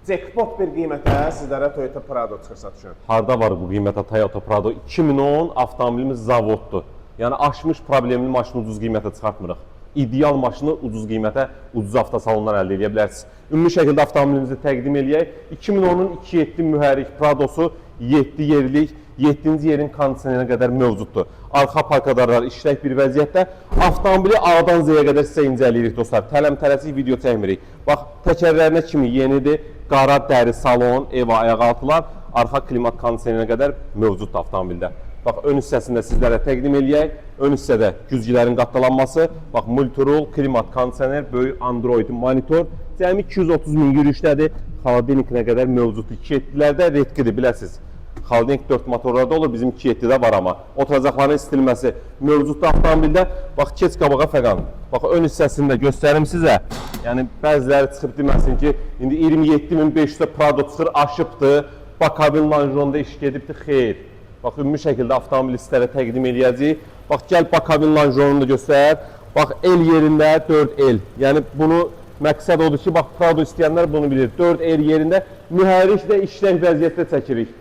Jackpot bir qiymətə sizlərə Toyota Prado çıxır satışa. Harda var bu qiymətə Toyota Prado? 2010 avtomobilimiz zavoddur. Yəni aşmış problemli maşını ucuz qiymətə çıxartmırıq. İdeal maşını ucuz qiymətə, ucuz avtosalondan əldə edə bilərsiniz. Ümumi şəkildə avtomobilimizi təqdim eləyək. 2010-un 2.7 mühərrik Pradosu 7 yerlik, 7-ci yerin kondisionerinə qədər mövcuddur. Arxa parkadarlar işlək bir vəziyyətdə. Avtomobili A-dan Z-yə qədər sizə incələyirik dostlar. Tələm-tələsik video çəkmirik. Bax, təkərlərinə kimi yenidir. Qara dəri salon, eva ayaqaltılar, arxa klimat kondisionerinə qədər mövcuddur avtomobildə. Bax, ön hissəsində sizlərə təqdim eləyək. Ön hissədə güzgülərin qatdalanması, bax, multirol, klimat kondisioner, böyük Android monitor. Cəmi 230 min yürüyüşdədir. Xaladenikə qədər mövcuddur. 2.7-lərdə redkidir, biləsiniz. Xaladenik 4 motorlarda olur, bizim 2.7-də var amma. Oturacaqların istilməsi mövcuddur avtomobildə. Bax, keç qabağa Fəqan. Bax, ön hissəsini də göstərim sizə. Yəni, bəziləri çıxıb deməsin ki, indi 27.500-də Prado çıxır, aşıbdır. Bakabin Langeronda iş gedibdir, xeyr. Bax, ümumi şəkildə avtomobili sizlərə təqdim eləyəcəyik. Bax, gəl Bakabin Langeronunu da göstər. Bax, el yerində 4L. Yəni, bunu məqsəd odur ki, bax, Prado istəyənlər bunu bilir. 4L yerində mühərrik də işlək vəziyyətdə çəkirik.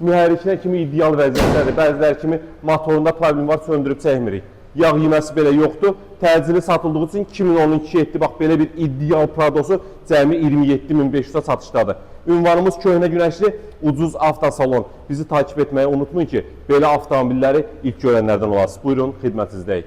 Mühərrikinə kimi ideal vəziyyətdədir. Bəziləri kimi motorunda problem var, söndürüb çəkmirik. Yağ yeməsi belə yoxdur. Təcili satıldığı üçün 2010-un 2.7 bax belə bir ideal Pradosu cəmi 27.500-ə satışdadır. Ünvanımız Köhnə Günəşli ucuz avtosalon. Bizi takip etməyi unutmayın ki, belə avtomobilləri ilk görənlərdən olasınız. Buyurun, xidmətinizdəyik.